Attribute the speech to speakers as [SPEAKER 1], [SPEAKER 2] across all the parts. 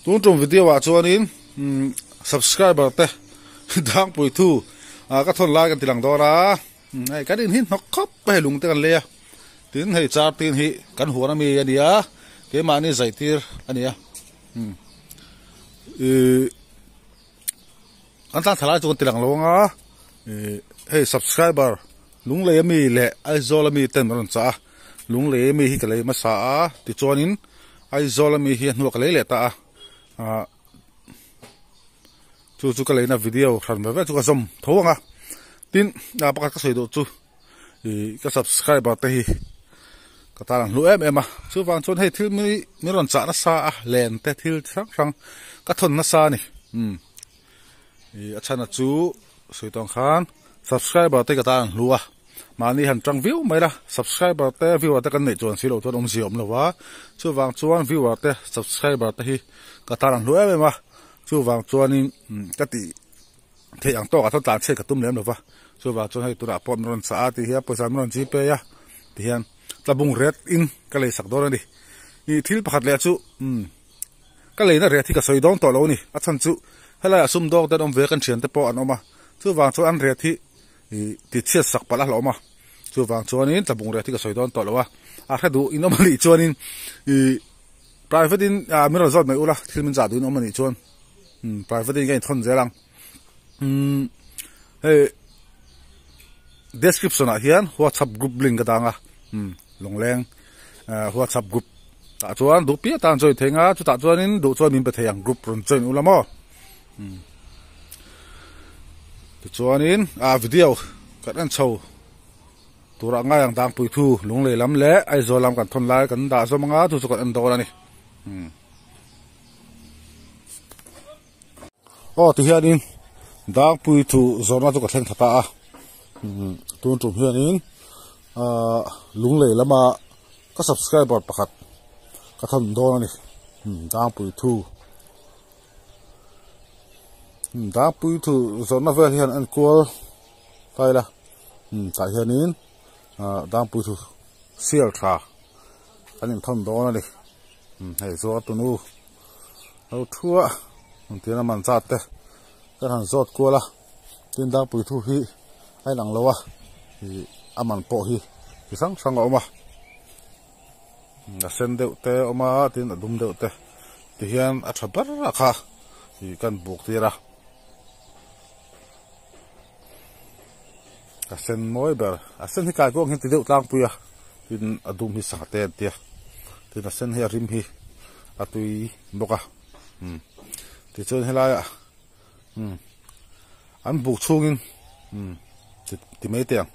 [SPEAKER 1] Tun tum video ah chuanin subscriber te dangpui thu ka thawn lai kan ti lang dawn a, hei kan in hi hnawk khawp a hei lung te kan lei a, tin hei char tin hi kan huan ami a nia keimahni zai tir a nia ihh an tlan thla lai chu kan ti lang lo anga ihh hei subscriber Lunglei ami leh Aizawl ami ten an rawn chah a, Lunglei ami hi ka lei hmasa a tichuanin Aizawl ami hi a hnuah ka lei leh ta a, ah chu chu ka leina video hran ve ve chu ka zawm tho ang a, tin ah pakhat ka sawi duh chu ih ka subscriber te hi ka tan an hlu em em a, chuvang chuan hei thil mi min rawn chah nasa a len te thil chi hrang hrang ka thawn nasa a ni umm. Ih a chhan a chu sawi tawng khan subscriber te ka tan an hlu a mahni han tang viau mai la subscriber te viewer te kan neih chuan si loh chuan awmzia awm lo va chuvang chuan viewer te subscriber te hi ka tan an hlu em em a chuvang chuanin ka tih theih ang tawkah chuan tlan chhiat ka tum lem lo va chuvang chuan hei tunah pawh min rawn chah a tih hian pawisa min rawn gpay a tihian tlabung ret in ka lei sak dawn a ni ih thil pakhat leh chu umm. Ka leina ret hi ka sawi dawn tawh lo a ni. A chhan chu helaiah sumdawng te an awm ve a, kan thiante pawh an awm a. Chuvang chuan an ret hi ih ti chhiat sak palh a hlauhawm a. Chuvang chuanin tlabung ret hi ka sawi dawn tawh lo a. A hre duh in awm a nih chuanin ih private in ah min rawn zawt mai ula, thil min zah duh in awm a nih chuan umm private in ka inthawn zel ang. Umm hei description ah hian whatsapp group link ka dang a umm lawngleng ah whatsapp group. Tah chuan duh piah tan join thei nga chutah chuanin duh chuan min pe thei ang group rawn join ula maw umm tichuanin ah video kan en chho turah ngai ang dangpui thu lunglei lam leh Aizawl lam kan thawn lai kan dah zawm anga chu chu kan en dawn a ni umm aw tihianin dangpui thu zawrhna chu ka thleng thla ta a umm tun tum hianin ah lunglei lama. Ka subscriber pakhat ka thawn dawn a ni Dangpui thu Dangpui thu zawrhna vel hian a enkual ta ila tah hianin ah Dangpui thu sial tha kan inthawn dawn a ni hei zuar tunu lo thu a engtin a man zat te kan han zawt kual a. Tin Dangpui thu hi a inang lo a, ih a man pawh hi chi hrang hrang a awm a, a sen deuh te a awm a tin a dum deuh te tihian a tha ber a kha ih kan buk tir a, a sen mawi ber a sen hi kai kuang hian ti deuh tlangpui a tin a dum hi sangha te an tia tin a sen hi a rim hi a tui bawk a umm tichuan helaiah. Umm an buk chhungin umm ti ti mai teh ang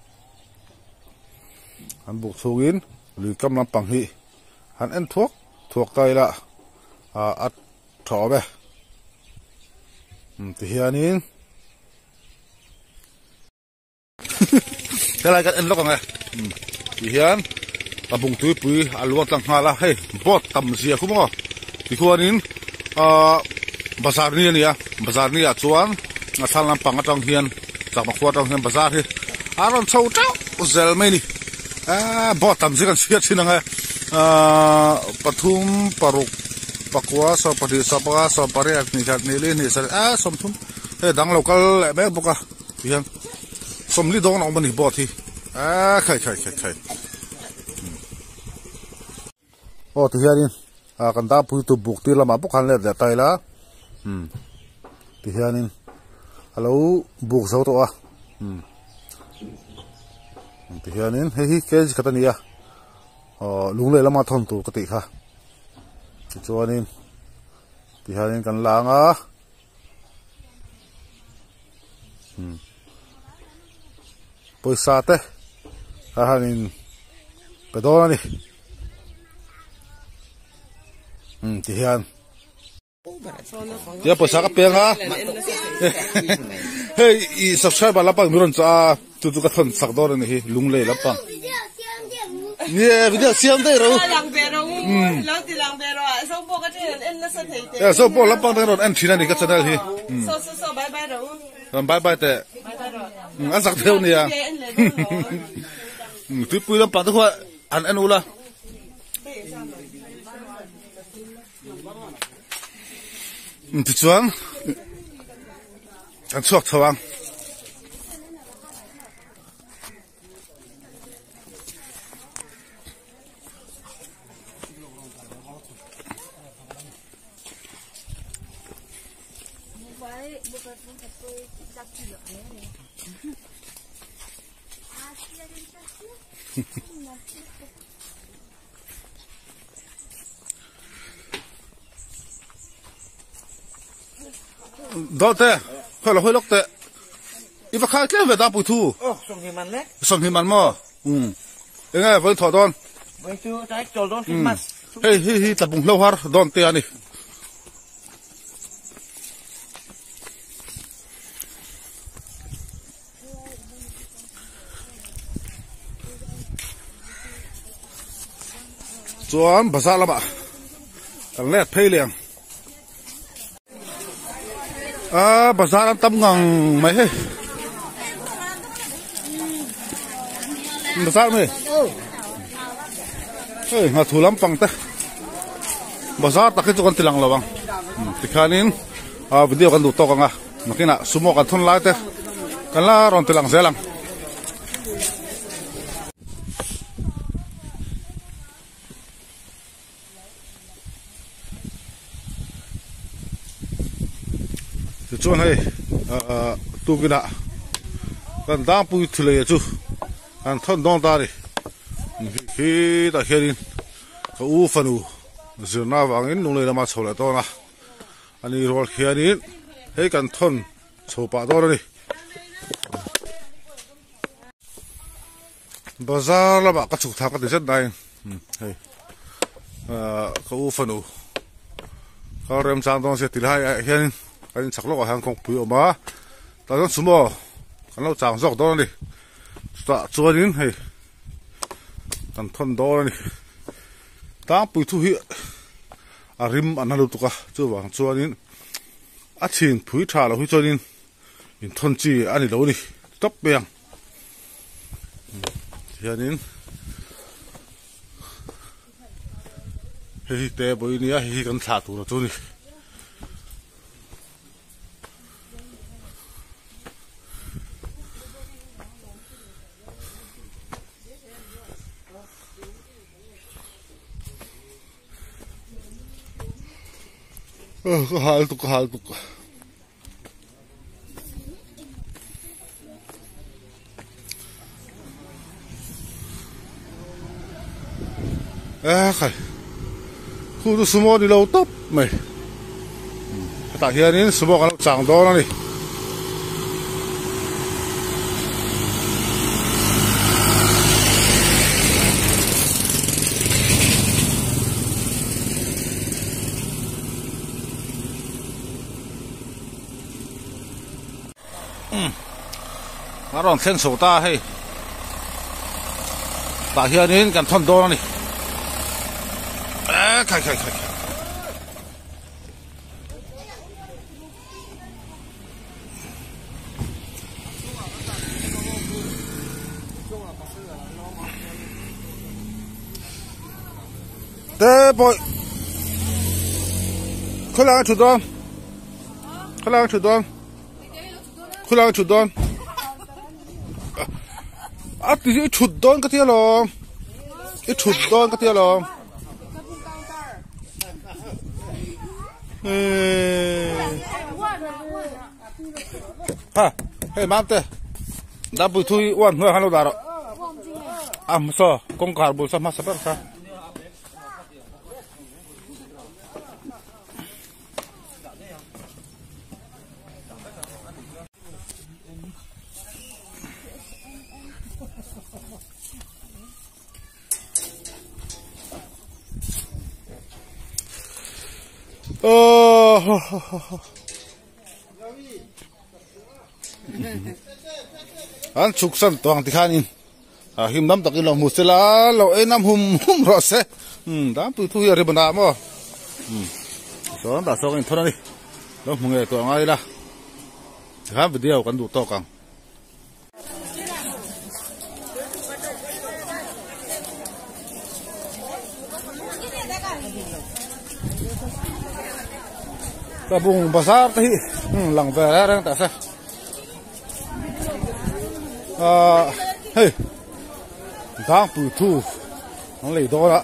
[SPEAKER 1] an buk chhungin lui kam lampang hi han en thuak thuak ta ila ah a tha awm e umm tihianin. Helai kan en lawk ang e ti hian a bung tuipui a luang tlang nghal a hei boat tam zia khu maw tikhuanin ahh bazar ni a ni a bazar ni ah chuan a thlang lampang atang hian chakma khua atang hian bazar hi a rawn chho teuh zel mai a ni eee boat tam zia kan chhiat thin ang e ahh pathum paruk pakua sawmpahnih sawmpanga sawmpariat hnih khat hnih li hnih sarih eee sawmthum hei dang lo kal leh mek bawk a. Tihian sawmli dawn a awm a ni boat hi eee khai khai khai khai aw tihianin ah kan dangpui tu buk tir lamah bawk khan let leh ta ila umm tihianin a lo buk zo tawh a umm tihianin hei hi kg khat a ni a aw lunglei lama thawn tur ka tih kha tichuanin tihianin kan la ang a. Pawisa te a han in pe dawn a ni umm ti hian tia pawisa ka peng a hei i subscriber lampang min rawn chah a chu chu ka thawn chak dawn a ni hi lunglei lampang. Ni e video siam daih ro.
[SPEAKER 2] Lang ve ro lo ti lang ve ro a zo pawh ka then an en nasa thei te.
[SPEAKER 1] E zo pawh lampang te rawn en thin a ni ka channel hi.
[SPEAKER 2] So so so bye bye ro.
[SPEAKER 1] Ram bye bye te.
[SPEAKER 2] Bye bye ro.
[SPEAKER 1] An zak deuh nia. Tuipui lampang te khuan an en ula. Tichuan kan chhuak chho ang. Dawlte, khawi lo hawi lawk teh. I va khai tlem ve ta pui thu.
[SPEAKER 3] Oh, sawmhnih man le.
[SPEAKER 1] Sawmhnih man maw? Um. Enge vawiin thawh dawn?
[SPEAKER 3] Vawiin chu tlai chawl dawn Christmas.
[SPEAKER 1] Hei hi hi tlabung hlo har dawn te a ni. Chuan bazar lamah kan let phei leh ang. A bazar an tam ngang mai hei. Bazar mai. Hei nghathu lampang te bazar tak hi chu kan ti lang lo ang. Tikhanin video kan duh tawk ang a. Nakinah sumo kan thun lai te kan la rawn ti lang zel ang. Tichuan hei ahh tukinah kan dangpui thilei chu kan thawn dawn ta a ni. Khitah khianin ka u fanu zirna avangin lunglei lama chho leh dawn a. Ani rual khianin hei kan thawn chho pah dawn a ni. Bazar lamah ka chhuk thak ka ti zet nain hei ah ka u fanu kal rem chang dawn sia ti lai ah hianin kan inchak lawkah hian kawngpui a awm a tah chuan sumo kan lo chang zawk dawn a ni chutah chuanin hei kan thawn dawn a ni tlangpui thu hi a rim a na lutuk a chuvang chuanin a chhin phui tha lo hi chuanin inthawn chi a ni lo a ni tawp mai ang. Hianin hei hi te bawi nia hei hi kan thlah tur a chu ni. Ka hal tuk ka hal tuk. A khai khu chu sumo ni lo tawp mai hetah hianin sumo kan lo chang dawn a ni. A rawn thleng chho ta hei tah hianin kan thawn dawn a ni e khai khai khai Te pawh khawlai a thut dawn khawlai a thut dawn khawlai a thut dawn a ti i thut dawn ka tia lawm i thut dawn ka tia lawm ha hei mamte dapui thui uan hnuai khan lo dah rawh a hmasa kawngkhar bul sa hmasa ber kha. An chhuk san tawh ang tikhanin a him lam takin lo hmu se la lo en am hum hum rawh se dam pui thu hi a ri ban ah maw chuan dah sawn a inthawn a ni lo hmu ngei tawh ang a ila tikhan video kan duh tawk ang. Tlabung bazar te hi lang ve reng reng teh se ahh hei dangpui thu an lei dawn a.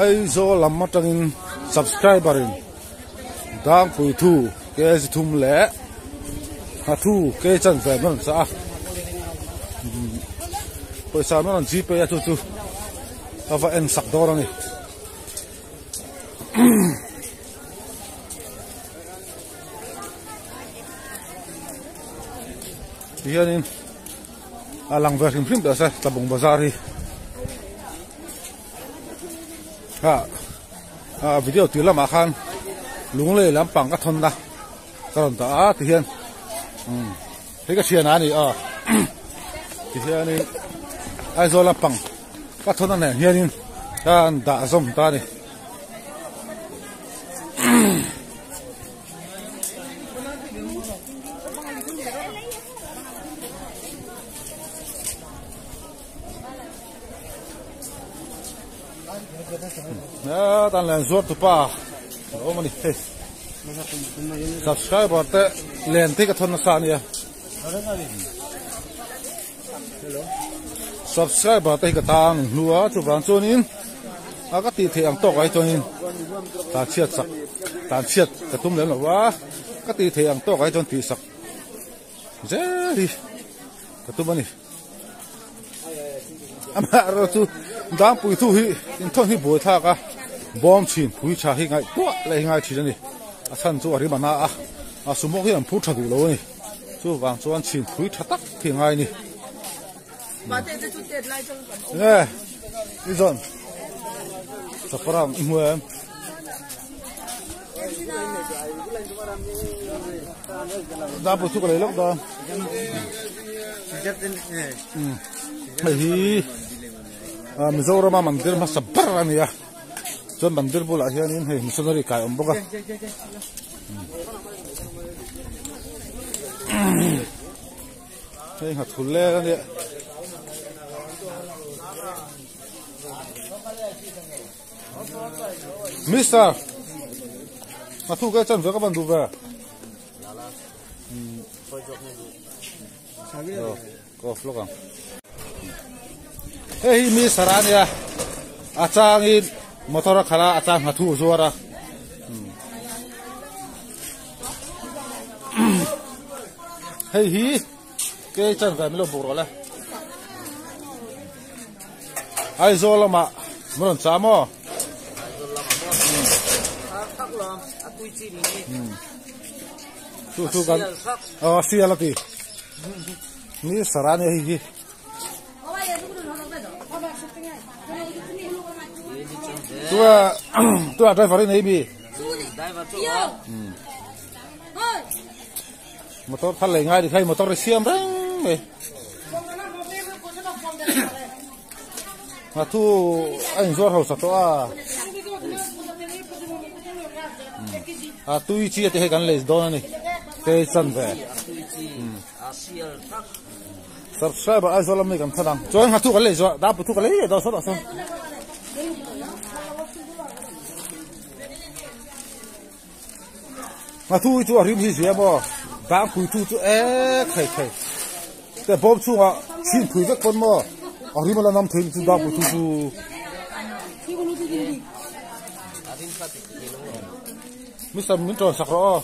[SPEAKER 1] Aizawl lam atangin subscriber in Dangpui thu kg thum leh Nghathu kg chanve an rawn chah a pawisa an rawn gpay a chu chu a va en sak dawn a ni. Tihianin a lang ve hrim hrim teh se Tlabung bazar hi. Ah video tih lamah khan lunglei lampang ka thawn a ka rawn dah a tihian umm hei ka thian a ni a tihianin Aizawl lampang ka thawn a nen hianin ka han dah zawm ta a ni. Tan len zuar tupa a awm a ni hei subscriber te len te ka thawn nasa a nia subscriber te hi ka tang hnu a chuvang chuanin a ka tih theih ang tawk ai chuanin tan chhiat sak tan chhiat ka tum lem lo va ka tih theih ang tawk ai chuan tih sak zel hi ka tum a ni. Amaherawh chu dangpui thu hi inthawn hi buai thlak a, bawm chhin phui tha hi ngaih tuah leh hi ngai thin a ni. A chhan chu a rim a na a, a sumo hi an phur tha duh lo a ni. Chuvang chuan chhin phui tha tak hi a ngai a ni. Enge i zawn chaparam i hmu em? Dangpui thu ka lei lawk dawn. Hei hi Mizorama mandir hmasa ber a ni a chuan mandir bulah hianin hei missionary kai a awm bawk a hei nghathul leng a nia. Mister nghathu ka chan ve ka van duh ve. Hei hi mi sara ania a changin motor a khalh a a chang nghathu a zuar a hei hi ke chan ve milo buk rawh le Aizawl lamah min rawn chah maw Chu chu kan aw sial a ti ni sara nia hei hi tua tua driver in ei mi motor thar lei ngai ni khai motor ri siam reng mai Nghathu a inzuar hausa tawh a a tui chi te hei kan lei dawn a ni kei chan ve subscriber Aizawl ami kan than ang chuan nghathu kan lei zuah dapui thu ka lei leh dawn sawt ah sawn. Nghathu hi chu a rim hi zia maw dangpui thu chu ek thei thei te bawm chhungah chhin phui vek pawn maw a rim a la nam thei chu dangpui thu chu Mister min tawn sak rawh aw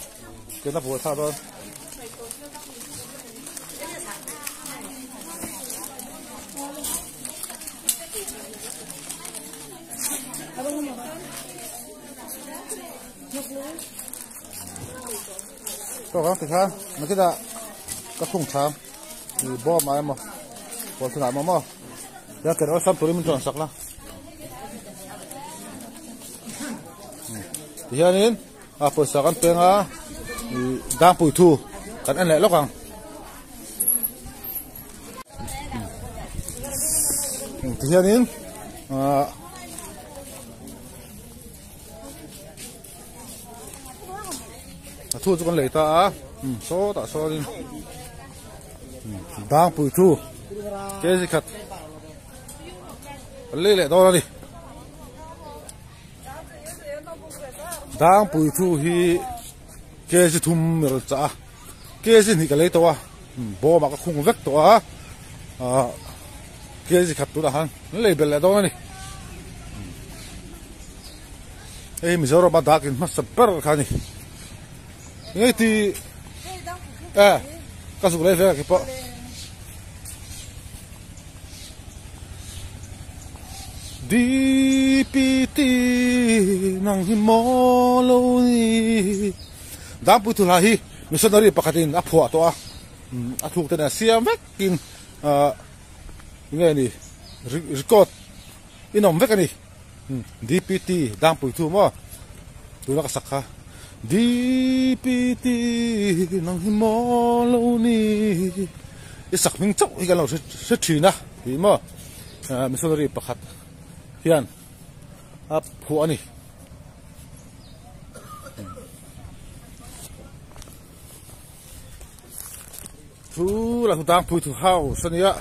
[SPEAKER 1] kena buai thlak dawn. Tawk ang tikhan nakita ka khung tham i bawm ah emaw pawlthun ah emaw maw ya ker awlsam turin min rawn sak la tihianin a pawisa kan peng a i dangpui thu kan en leh lawk ang tihianin ah. A thu chu kan lei ta a sawtah sawnin dangpui thu Kg khat kan lei leh dawn a ni. Dangpui thu hi kg thum a rawn chah a, kg hnih ka lei tawh a, bawm ah ka khung vek tawh a, ah kg khat tunah khan an lei belh leh dawn a ni. Hei Mizoram a dak in hmasa ber kha a ni. Engei ti eh ka zuk lei vel kipawh. DPT nang hi maw lo ni. Dangpui thu hla hi missionary pakhatin a phuah tawh a, a thuk te nen a siam vekin ah enge ni record in awm vek a ni. DPT Dangpui thu maw tuna ka sak kha DPT nang hi maw lo ni i sak hming chauh hi kan lo hre thin a tih maw missionary pakhat hian a phuah a ni. Thu la thu Dangpui thu house a nia.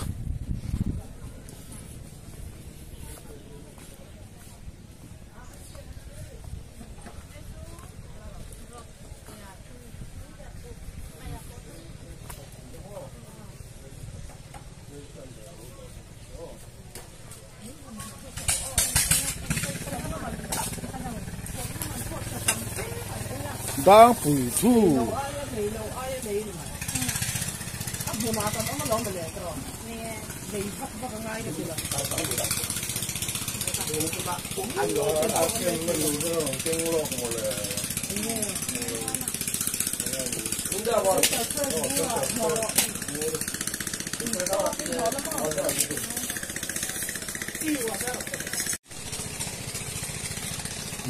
[SPEAKER 1] Dangpui thu.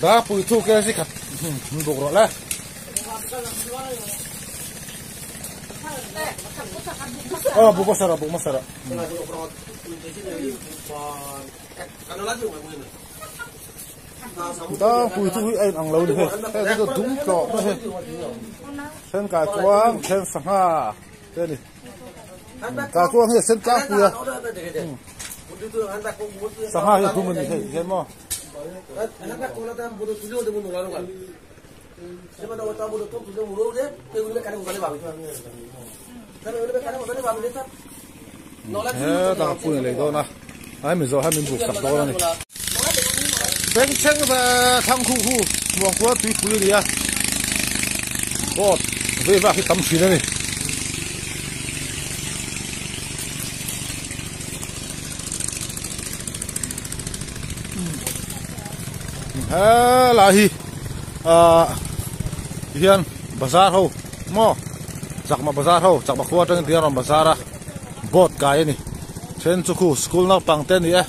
[SPEAKER 1] Dangpui thu ke si khat buk rawh le. Aw buk hmasa rawh buk hmasa rawh. Dangpui chu hi a inang lo a ni hei hei chu dum tlawh mai hei then kaikuang then sangha te a ni kaikuang hi a sen tlangpui a sangha hi a dum a ni hei hian maw. Hetah ka pui leh dawn a ai mizo hian min buk sak dawn a ni bengchheng ve thlang khu khu muang kua tuipui a ni a boat vei vak hi tam thin a ni. Helai hi ahh tihian bazar ho maw chakma bazar ho chakma khua atangin tihian rawn bazar a boat kai a ni then chu khu school naupang te a ni e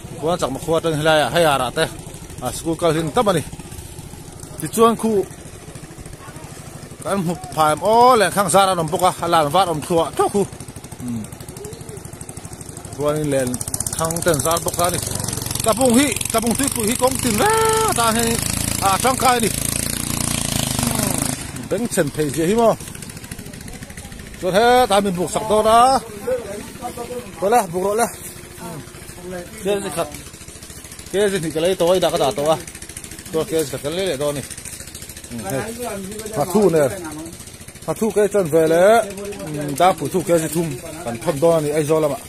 [SPEAKER 1] tichuan chakma khua atangin helai ah hei arah te ah school kal hi an tam a ni tichuan khu kan hmu phai em aw leh khang zar an awm bawk a a lan var awm thluah thluah khu chuanin len thang ten zar bawk a ni tlabung hi tlabung tuipui hi kawng tin reng atan hianin a tangkai a ni bengchhen phei zia hi maw chuan hetah min buk sak dawn a tawh le buk rawh le kg khat kg hnih ka lei tawh a inah ka dah tawh a chuan kg khat kan lei leh dawn a ni hei nghathu nen. A thu ke chuan ve leh Dangpui thu ke zithum kan thawn dawn a ni Aizawl lamah.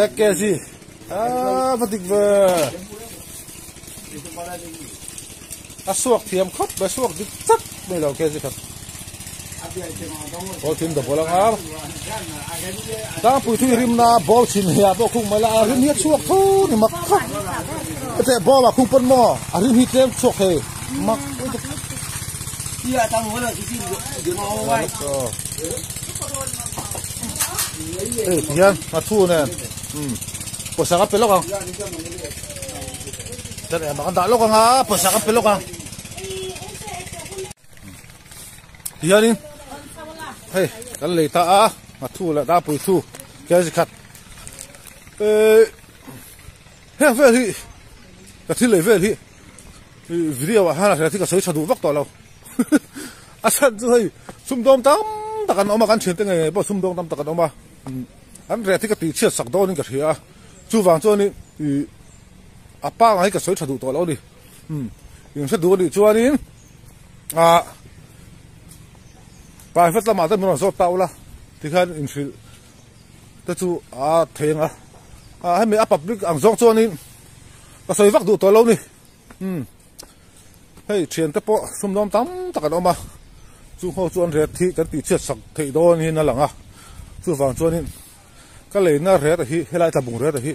[SPEAKER 1] Ek kg a va dik ve a suak thiam khawp mai suak dik chat mai lo kg khat. Ball thim double anga tlangpui thui rim na ball chhin hi ah pawh khung mai la a rim hi a chhuak tho ni mak kha hete ball ah khung pawn maw a rim hi tlem chhuak thei mak hei ti hian a thu nen pawisa ka pe lawk ang chuan engmah kan dah lawk anga pawisa ka pe lawk ang. Tihianin hei kan lei ta a a thu leh dapui thu kg khat ehh heng vel hi ka thil lei vel hi. Video ah hian a hria thi ka sawi tha duh vak tawh lo. A chhan chu hei sumdawng tam tak an awm a, kan thiante ngei ngei pawh sumdawng tam tak an awm a, an reh thi ka tih chhiat sak dawnin ka hria a, chuvang chuanin ih a pangai hi ka sawi tha duh tawh lo a ni. In hre duh a nih chuanin ah private lamah te min rawn zawt ta ula tikhian inhrilh te chu a thei ang a, ah hemi a public ang zawng chuanin ka sawi vak duh tawh lo a ni. Umm hei thian te pawh sumdawm tam tak an awm a chung ho chuan ret hi kan tih chhiat sak theih dawn in a lang a chuvang chuanin ka leina ret a hi helai tlabung ret a hi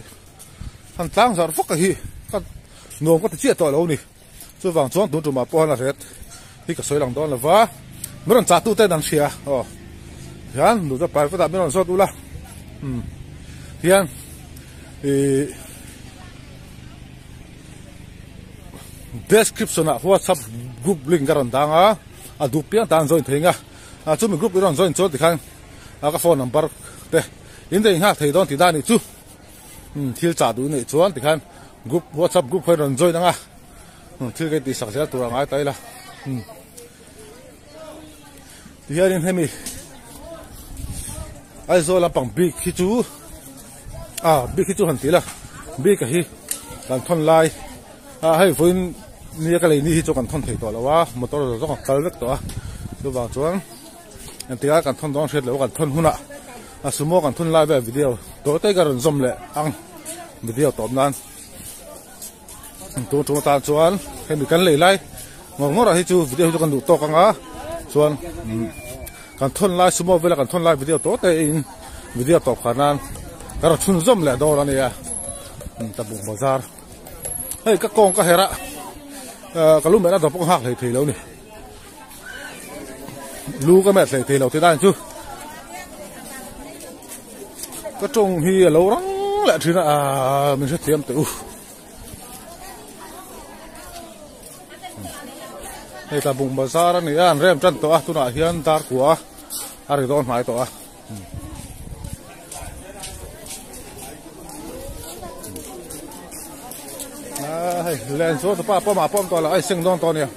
[SPEAKER 1] han tlang zarh vak a hi ka nuam ka ti chiah tawh lo a ni chuvang chuan tun tumah pawh hian a ret hi ka sawi lang dawn lova min rawn chah tu ten an hria aw hian duhna private ah min rawn zawt ula umm hian ihh. Description ah WhatsApp group link a rawn dang a, a duh piang tan join thei nga, ah chumi group i rawn join chuan tikhan ah ka phone number te in nei nghak thei dawn tih dan nih chu umm thil chah duh neih chuan tikhan group WhatsApp group kha i rawn join anga umm thil ka intih sak zel tur a ngai ta ila umm tihianin hemi Aizawl lampang bik hi chu ah bik hi chu han ti ila bik a hi kan thawn lai ah hei vawiin nia ka lei ni hi chu kan thawn thei tawh lo a motor zawng zawng a kal vek tawh a chuvang chuan engtikah kan thawn dawn hriat loh kan thawn hunah a sumo kan thawn lai vel video tawh te ka rawn zawm leh ang video tawp nan tun tum atan chuan hemi kan lei lai ngawr ngawr ah hi chu video hi chu kan duh tawk ang a chuan kan thawn lai sumo vela kan thawn lai video tawh te in video tawp khan nan ka rawn chhun zawm leh dawn a nia tabuk bazar hei ka kawng ka herh a ka lu mehna dawr pawh ka nghak hlei thei lo ni lu ka meh hlei thei lo tih dan chu ka tawng hi a lo rang leh thin a aaa min hrethiam teh u hei tlabung bazar a ni a an rem tan tawh a tunah hian dar kua a ri dawn hnai tawh a. Len chu pa pawm ah pawm tawh lo a seng dawn tawh a nia.